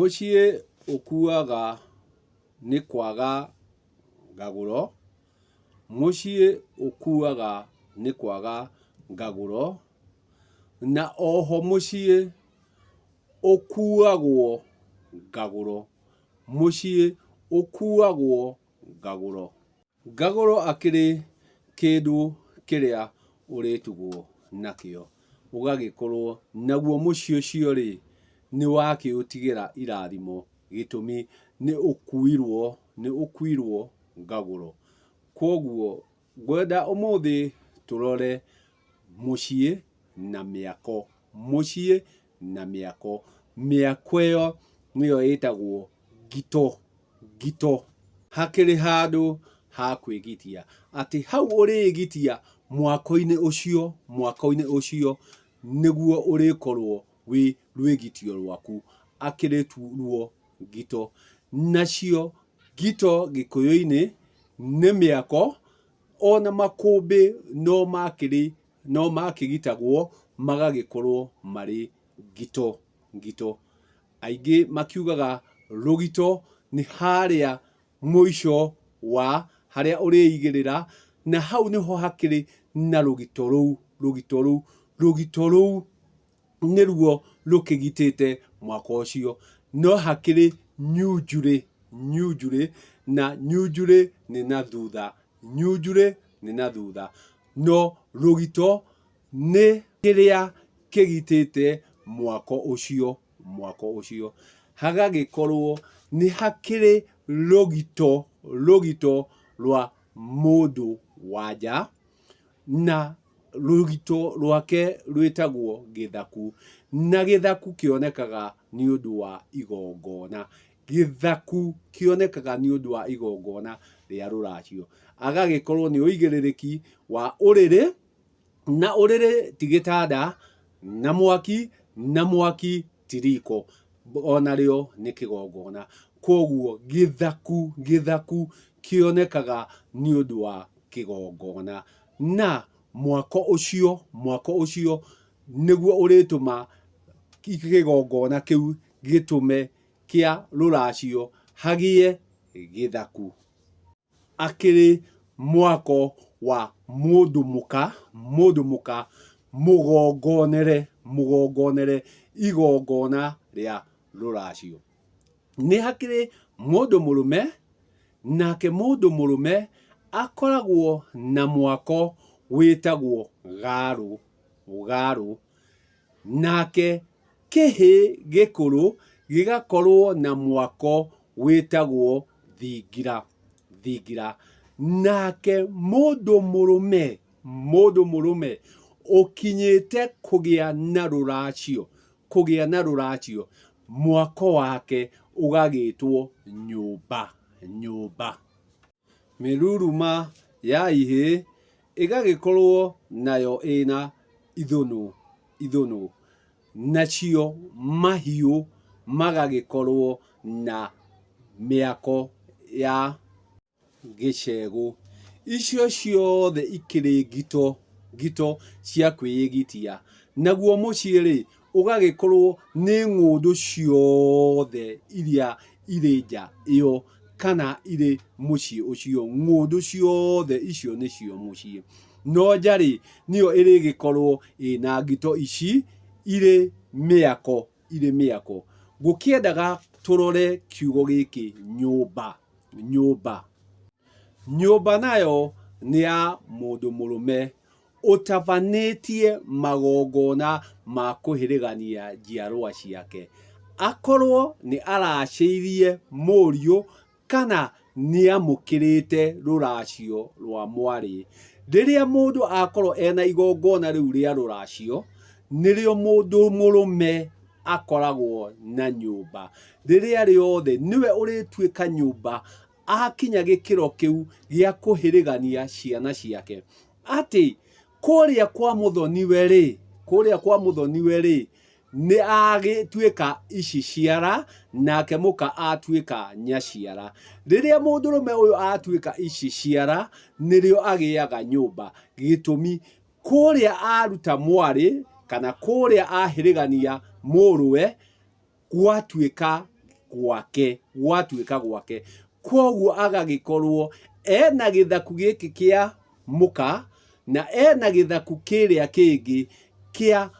Mũciĩ ũkuaga nĩ kwaga ngagũro, mũciĩ ũkuaga nĩ kwaga ngagũro, na oho mũciĩ ũkuagwo ngagũro, mũciĩ ũkuagwo ngagũro. Ngagũro akĩrĩ kĩndũ kĩrĩa ũrĩtugwo nakĩo, ũgagĩkorwo naguo mũciĩ ũcio rĩ, nĩ wakĩũtigĩra irathimo, gĩtũmi nĩ ũkuirwo, nĩ ũkuirwo ngagũro. Kwoguo ngwenda ũmũthĩ tũrore mũciĩ na mĩako, mũciĩ na mĩako. Mĩako ĩyo nĩyo ĩtagwo ngito, ngito. Hakĩrĩ handũ ha kwĩgitia, atĩ hau ũrĩgitia mwako-inĩ ũcio, mwako-inĩ ũcio nĩguo ũrĩkorwo wĩ rwĩgitio rwaku, akĩrĩ ruo ngito. Nacio ngito gĩkũyũ-inĩ nĩ mĩako, ona makũmbĩ no makĩrĩ, no makĩgitagwo magagĩkorwo marĩ ngito, ngito. Aingĩ makiugaga rũgito nĩ harĩa mũico wa harĩa ũrĩigĩrĩra, na hau nĩho hakĩrĩ na rũgito rũu, rũgito rũu, rũgito rũu nĩruo rũkĩgitĩte mwako ũcio. No hakĩrĩ nyunjurĩ, nyunjurĩ, na nyunjurĩ nĩ na thutha, nyunjurĩ nĩ na thutha. No rũgito nĩ kĩrĩa kĩgitĩte mwako ũcio, mwako ũcio. Hagagĩkorwo nĩ hakĩrĩ rũgito, rũgito rwa mũndũ wa nja, na rũgito rwake rwĩtagwo gĩthaku, na gĩthaku kĩonekaga nĩ ũndũ wa igongona. Gĩthaku kĩonekaga nĩ ũndũ wa igongona rĩa rũracio. Agagĩkorwo nĩ ũigĩrĩrĩki wa ũrĩrĩ, na ũrĩrĩ ti gĩtanda, na mwaki, na mwaki ti riko, onarĩo nĩ kĩgongona. Kwoguo gĩthaku, gĩthaku kĩonekaga nĩ ũndũ wa kĩgongona. Na mwako ũcio, mwako ũcio nĩguo ũrĩtũma kĩgongona kĩu gĩtũme kĩa rũracio hagĩe gĩthaku. Akĩrĩ mwako wa mũndũ mũka, mũndũ mũka mũgongonere, mũgongonere igongona rĩa rũracio. Nĩ hakĩrĩ mũndũ mũrũme, nake mũndũ mũrũme akoragwo na mwako wĩtagwo garũ, garũ. Nake kĩhĩ gĩkũrũ gĩgakorwo na mwako wĩtagwo thingira, thingira. Nake mũndũ mũrũme, mũndũ mũrũme ũkinyĩte kũgĩa na rũracio, kũgĩa na rũracio, mwako wake ũgagĩtwo nyũmba, nyũmba. Mĩruruma ya ihĩĩ ĩgagĩkorwo nayo ĩna ithũnũ, ithũnũ, nacio mahiũ magagĩkorwo na mĩako ya. Gĩcegũ. Icio ciothe ikĩrĩ ngito, ngito cia kwĩĩgitia. Naguo mũciĩ-rĩ, ũgagĩkorwo nĩ ng'ũndũ ciothe iria irĩ nja ĩyo kana irĩ mũciĩ ũcio, ng'ũndũ ciothe icio nĩcio mũciĩ. No nja-rĩ, nĩyo ĩrĩgĩkorwo ĩna ngito ici irĩ mĩako, irĩ mĩako. Ngũkĩendaga tũrore kiugo gĩkĩ nyũmba, nyũmba. Nyũmba nayo nĩ ya mũndũ mũrũme ũtabanĩtie magongona ma kũhĩrĩgania njiarwa ciake, akorwo nĩ aracĩirie mũriũ kana nĩamũkĩrĩte rũracio rwa mwarĩ. Rĩrĩa mũndũ akorwo ena igongona rĩu rĩa rũracio, nĩrĩo mũndũ mũrũme akoragwo na nyũmba. Rĩrĩa rĩothe nĩwe ũrĩtuĩka nyũmba akinya gĩkĩro kĩu gĩa kũhĩrĩgania ciana ciake. Atĩ kũrĩa kwa mũthoniwe rĩ, kũrĩa kwa mũthoniwe rĩ, nĩ agĩtuĩka ici ciara, nake mũka atuĩka nyaciara. Rĩrĩa mũndũrũme ũyũ atuĩka ici ciara, nĩrĩo agĩaga nyũmba. Gĩtũmi, kũrĩa aruta mwarĩ, kana kũrĩa ahĩrĩgania mũrũwe, gwatuĩka gwake, gwatuĩka gwake. Kwoguo agagĩkorwo ena gĩthaku gĩkĩ kĩa mũka na ena gĩthaku kĩrĩa kĩngĩ kĩa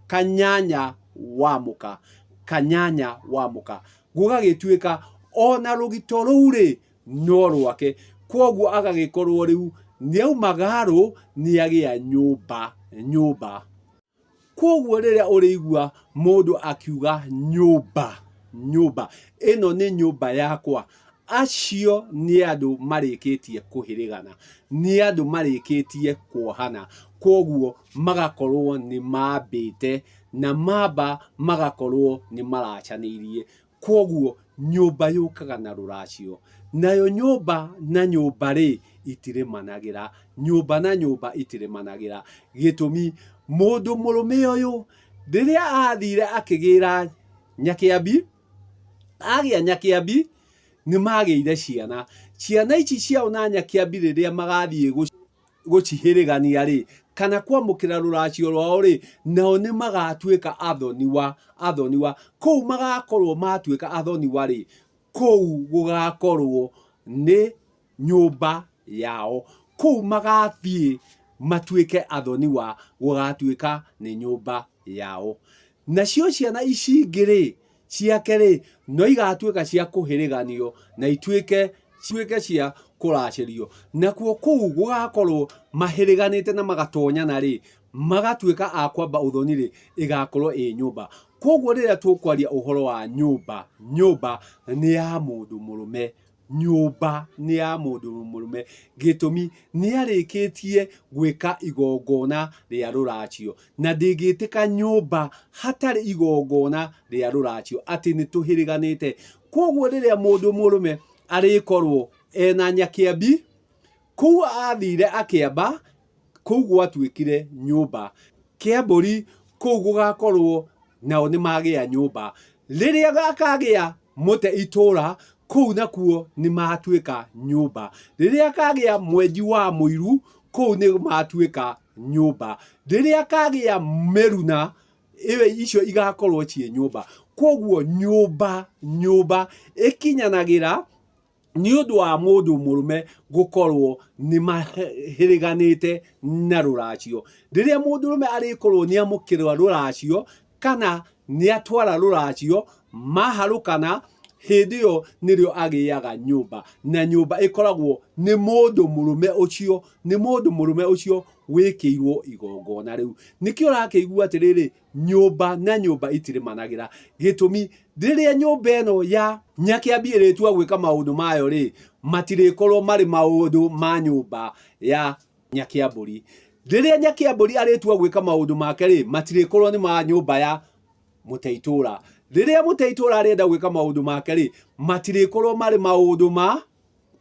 kanyanya wa mũka, kanyanya wa mũka. Gũgagĩtuĩka ona rũgito rũu rĩ no rwake. Kwoguo agagĩkorwo rĩu nĩauma garũ nĩagĩa nyũmba, nyũmba. Kwoguo rĩrĩa ũrĩigua mũndũ akiuga nyũmba, nyũmba, ĩno nĩ nyũmba yakwa, acio nĩ andũ marĩkĩtie kũhĩrĩgana, nĩ andũ marĩkĩtie kuohana, kwoguo magakorwo nĩ mambĩte, na mamba magakorwo nĩ maracanĩirie. Kwoguo nyũmba yũkaga na rũracio. Nayo nyũmba na nyũmba rĩ, itirĩmanagĩra. Nyũmba na nyũmba itirĩmanagĩra. Gĩtũmi, mũndũ mũrũme ũyũ rĩrĩa athire akĩgĩra Nyakĩambi, agĩa Nyakĩambi, nĩ magĩire ciana. Ciana ici ciao na Nyakĩambi rĩrĩa magathiĩ gũcihĩrĩgania-rĩ, kana kwamũkĩra rũracio rwao-rĩ, nao nĩ magatuĩka athoniwa, athoniwa. Kũu magakorwo matuĩka athoniwa-rĩ, kũu gũgakorwo nĩ nyũmba yao. Kũu magathiĩ matuĩke athoniwa, gũgatuĩka nĩ nyũmba yao. Nacio ciana ici ingĩ-rĩ, ciake-rĩ, no igatuĩka cia kũhĩrĩganio na ituĩke cituĩke cia kũracĩrio. Nakuo kũu gũgakorwo mahĩrĩganĩte na magatonyana-rĩ, magatuĩka a kwamba ũthoni-rĩ, ĩgakorwo ĩ nyũmba. Koguo rĩrĩa tũkwaria ũhoro wa nyũmba, nyũmba nĩ ya mũndũ mũrũme. Nyũmba nĩ ya mũndũ mũrũme. Gĩtũmi, nĩ arĩkĩtie gwĩka igongona rĩa rũracio. Na ndĩngĩtĩka nyũmba hatarĩ igongona rĩa rũracio, atĩ nĩ tũhĩrĩganĩte. Koguo rĩrĩa mũndũ mũrũme arĩkorwo ena Nyakĩambi, kũu athire akĩamba, kũu gwatuĩkire nyũmba. Kĩambũri kũu gũgakorwo nao nĩ magĩa nyũmba. Rĩrĩa akagĩa mũte itũra, kũu nakuo nĩ matuĩka nyũmba. Rĩrĩa akagĩa mwenji wa mũiru, kũu nĩ matuĩka nyũmba. Rĩrĩa akagĩa mĩruna, ĩyo icio igakorwo ciĩ nyũmba. Koguo nyũmba, nyũmba ĩkinyanagĩra nĩ ũndũ wa mũndũ mũrũme gũkorwo nĩ mahĩrĩganĩte na rũracio. Rĩrĩa mũndũrũme arĩkorwo nĩ amũkĩra rũracio kana nĩ atwara rũracio, maharũkana, hĩndĩ ĩyo nĩrĩo agĩaga nyũmba. Na nyũmba ĩkoragwo nĩ mũndũ mũrũme ũcio, nĩ mũndũ mũrũme ũcio wĩkĩirwo igongona rĩu. Nĩkĩo ũrakĩigua atĩrĩrĩ, nyũmba na nyũmba itirĩmanagĩra. Gĩtũmi, rĩrĩa nyũmba ĩno ya Nyakĩambi ĩrĩtua gwĩka maũndũ mayo rĩ, matirĩkorwo marĩ maũndũ ma nyũmba ya Nyakĩambũri. Rĩrĩa Nyakĩambũri arĩtua gwĩka maũndũ make rĩ, matirĩkorwo nĩ ma nyũmba ya Mũteitũra. Rĩrĩa Mũteitũra arĩenda gwĩka maũndũ make rĩ, matirĩkorwo marĩ maũndũ ma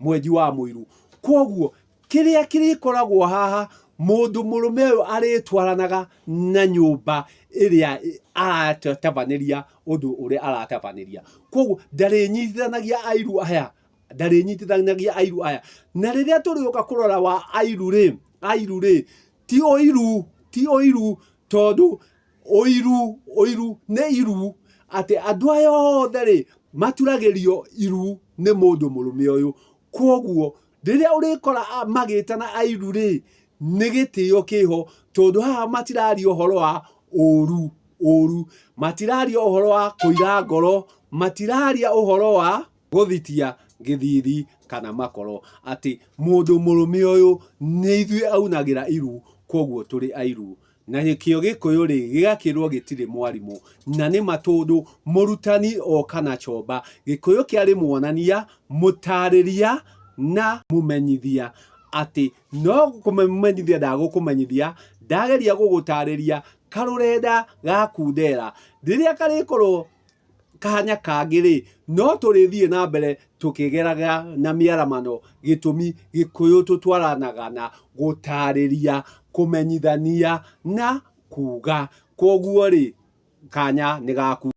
mwenji wa mũiru. Kwoguo kĩrĩa kĩrĩkoragwo haha, mũndũ mũrũme ũyũ arĩtwaranaga na nyũmba ĩrĩa aratabanĩria ũndũ ũrĩa aratabanĩria. Kwoguo ndarĩnyitithanagia airu aya, ndarĩnyitithanagia airu aya. Na rĩrĩa tũrĩũka kũrora wa airu rĩ, airu rĩ, ti ũiru, ti ũiru tondũ ũiru, ũiru nĩ iru, atĩ andũ aya othe rĩ, maturagĩrio iru nĩ mũndũ mũrũme ũyũ. Kwoguo rĩrĩa ũrĩkora magĩtana airu rĩ, nĩ gĩtĩo kĩho, tondũ haha matiraria ũhoro wa ũru, ũru, matiraria ũhoro wa kũira ngoro, matiraria ũhoro wa gũthitia gĩthithi kana makoro, atĩ mũndũ mũrũme ũyũ nĩ ithuĩ aunagĩra iru, kwoguo tũrĩ airu. Na gĩkĩo Gĩkũyũ-rĩ, gĩgakĩrwo gĩtirĩ mwarimũ. Na nĩ ma tondũ mũrutani oka na comba. Gĩkũyũ kĩarĩ mwonania, mũtarĩria na mũmenyithia. Atĩ no kũmenyithia ndagũkũmenyithia, ndageria gũgũtarĩria karũrenda ga Kundera. Rĩrĩa karĩkorwo kanya kangĩ-rĩ, no tũrĩthiĩ na mbere tũkĩgeraga na mĩaramano gĩtũmi Gĩkũyũ tũtwaranaga na gũtarĩria, kũmenyithania na kuga. Kwoguo-rĩ, kanya nĩ gaku.